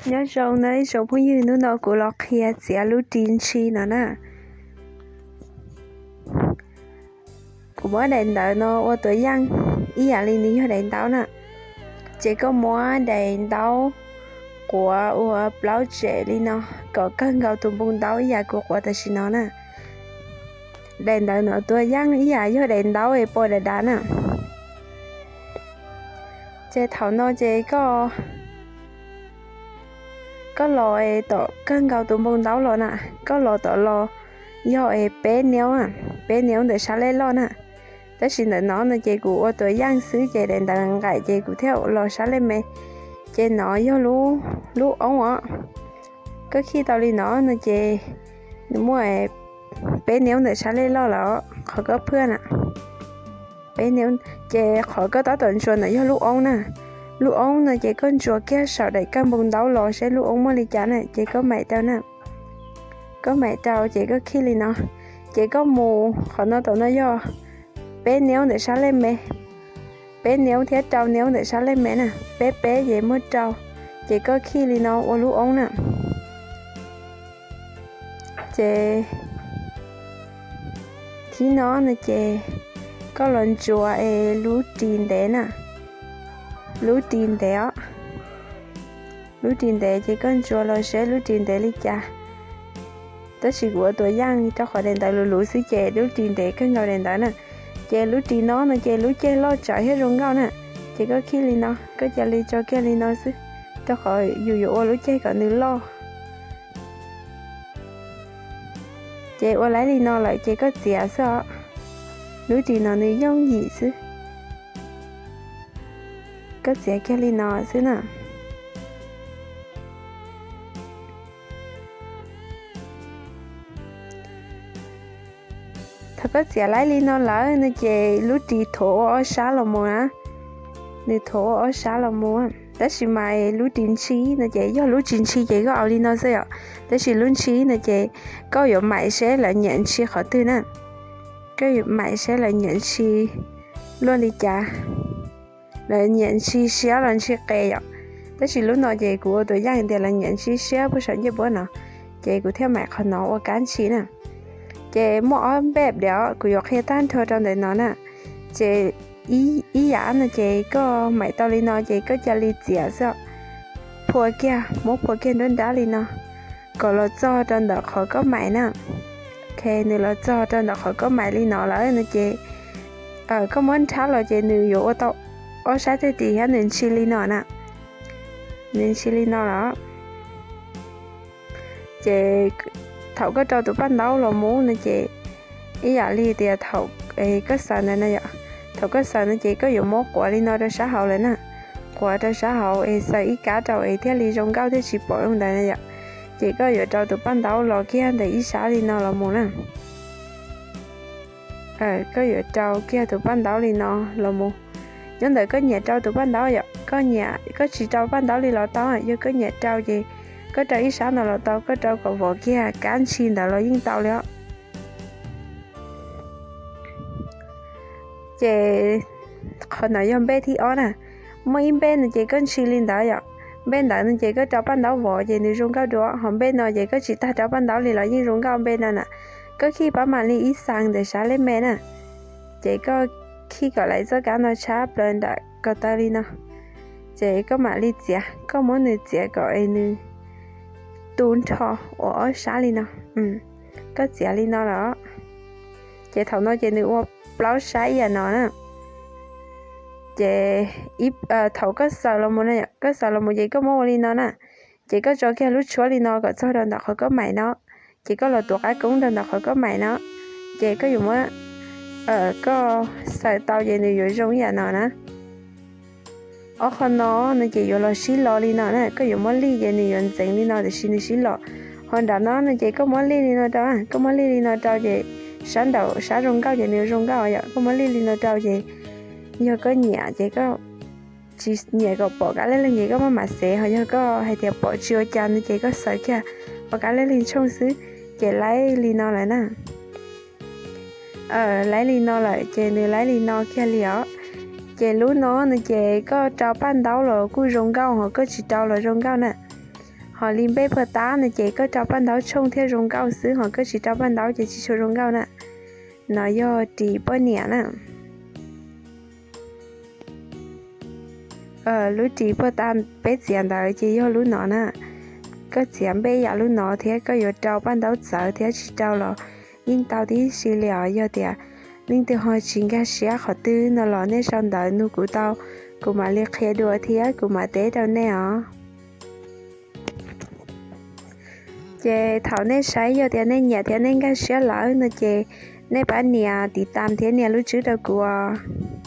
Nyob zoo na ib tsoom phooj ywg, hnub no kuv los qhia txiav lub ris ntshis no na. Kuv muab daim ntawv no ua tuam yeej ib yam li nws yog daim ntaub na. Ces koj muab daim ntaub quav ua plaub tsem li no, kom kawg nkaus tus npoo ntaub ib yam kuv quav tam sim no na. Daim ntawv no tuam yeej ib yam yog daim ntaub es pom dav dav na. Ces thaum no ces koj, koj los es tom kawg nkaus tus npoo ntaub los na, koj los tom los yog es peb niub, peb niub ntawm sab lej loj na. Tab sis ntawm no no ces kuv ua tuam yeej xwb ces daim ntawv nqaim ces kuv thiaj los sab lej me. Ces no yog lub oob os. Koj khij tau li no no ces nws muaj peb niub ntawm sab lej loj lawm, qhov koj phwj na. Peb niub, ces qhov koj tab tom ntsuas ntawm yog lub oob na. Lub oob no ces koj ntsuas kiag saum daim kawg npoo ntaub los seb lub oob muaj li cas na, ces koj maim rau na. Koj maim rau ces koj khij li no, ces koj mus qhov no tom no yog peb niub ntawm sab lej me. Peb niub thiab rau niub ntawm sab lej me na, peb peb ces muaj rau, ces koj khij li no ua lub oob na. Ces thib no no ces koj los ntsuas es lub ris ntev na, lub ris ntev os. Lub ris ntev ces koj ntsuas los seb lub ris ntev li cas. Tab sis kuv ua tuam yeej rau qhov daim ntawv luv luv xwb ces lub ris ntev kawg nkaus daim ntawv na. Ces lub ris no no ces lub ceg loj tsawv thiab zoo nkauj na. Ces koj khij li no, koj cia li tso kiag li no xwb, rau qhov yus yuav ua lub ceg kom nws loj. Ces ua laib li no lawm ces koj txiav xwb os. Lub ris no nws yooj yim xwb. Koj txiav kiag li no xwb na. Thaum koj txiav laib li no lawm no ces lub ris thuav ua ob sab los mus na. Nws thuav ua ob sab los mus. Tab sis mas lub ris ntshis no ces yog lub ris ntshis ces koj ua li no xwb yom. Tab sis lub ntshis no ces koj yuav maim seb lawv nyiam ntshis qhov twg na. Koj yuav maim seb lawv nyiam ntshis luaj li cas, lawv nyiam ntshis siab los ntshis qes yom. Tab sis lub no ces kuv ua tuam yeej tias lawv nyiam ntshis siab puag saum ncej puab no, ces kuv thiaj maim qhov no ua kab ntshis na. Ces muaj ob npej diam, kuv yuav qhia tag nrho rau ntawm no na. Ces ib yam no ces koj maim tau li no ces koj cia li txiav xwb. Phua kiag, muab phua kiag nruab nrab li no, kom los txog rau ntawm qhov koj maim na. Ok, nws los txog rau ntawm qhov koj maim li no lawm no ces koj muab nrhab los ces nws yuav ua tau ob sab tag ris thiab nws ntshis li no na. Nws ntshis li no lawm. Ces thaum koj rau tus paj ntaub los mus no ces ib yam li tias thaum koj xaws ntawd na yom, thaum koj xaws no ces koj yuav muab quav li no rau sab hauv lawm na. Quav rau sab hauv es xaws ib kab rau es thiaj li zoo nkauj thiaj tsis pom zoo ntawd na yom. Ces koj yuav rau tus paj ntaub los kiag ntawm ib sab li no los mus na. Koj yuav rau kiag tus paj ntaub li no los mus. Nyob ntawm koj nyiam rau tus paj ntaub yom, koj nyiam, koj tsis rau paj ntaub li los tau, yog koj nyiam rau ces koj rau ib sab no los tau, koj rau kom vov kiag kab ntshis ntawd los yeej tau li os. Ces qhov no yog npej thib ob na. Muaj ib npej no ces koj ntshis li ntawd yom. Npej ntawd no ces koj rau paj ntaub vov ces nws zoo nkauj dua, ho npej no ces koj tsis tas rau paj ntaub li los yeej zoo nkauj npej no na. Koj khij pab mam li ib xaas ntawm sab lej me na. Ces koj khij kom lawv txoj kab no tshab plaws nram ko taw li no. Ces koj mam li txiav, koj muab nws txiav kom es nws tu nrho ua ob sab li no. Koj txiav li no los, ces thaum no ces nws ua plaub sab ib yam no na. Ces thaum koj xaws los mus na, koj xaws los mus ces koj muab ua li no na. Ces koj tso kiag lub tshuab li no kom txog rau ntawm qhov koj maim no. Ces koj los tuav qab koob rau ntawm qhov koj maim no. Ces koj yuav muab, koj xaws tau ces nws yuav zoo ib yam no na. Ob qho no no ces yuav los sib lo li no na, koj yuav muab lij ces nws yuav ntxeev li no tiam sis nws sib lo. Ho nram no no ces koj muab lij li no rau, koj muab lij li no rau ces sab nraum sab zoo nkauj ces nws zoo nkauj yom, koj muab lij li no rau ces yog koj nyiam ces koj tsis nyiam kom pom kab lej leeg ces koj maj mam xev, ho yog koj hais tias pom tsis ua cas no ces koj xaws kiag ua kab lej leeg tshooj xwb. Ces laib li no lawm na. Laib li no lawm ces nws laib li no kiag li os. Ces lub no no ces koj rau paj ntaub los kuj zoo nkauj, ho koj tsis rau los zoo nkauj na. Ho li npej puag ta no ces koj rau paj ntaub tshooj thiaj zoo nkauj xwb, ho koj tsis rau paj ntaub ces tsis tshua zoo nkauj na. No yog ris poj niam na. Lub ris puag ta peb txiav ntawd ces yog lub no na. Koj txiav npej yam lub no thiab koj yuav rau paj ntaub txawv thiab tsis rau los yeej tau tib si li os. Yog tias leej twg ho tsis nkag siab qhov twg no los nej sau ntawv nug kuv tau, kuv mam li qhia dua thiab kuv mam teb rau nej os. Ces thaum nej saib yog tias nej nyiam thiab nej nkag siab lawm no ces nej pab nias tiv tam thiab nias lub tswb rau kuv os.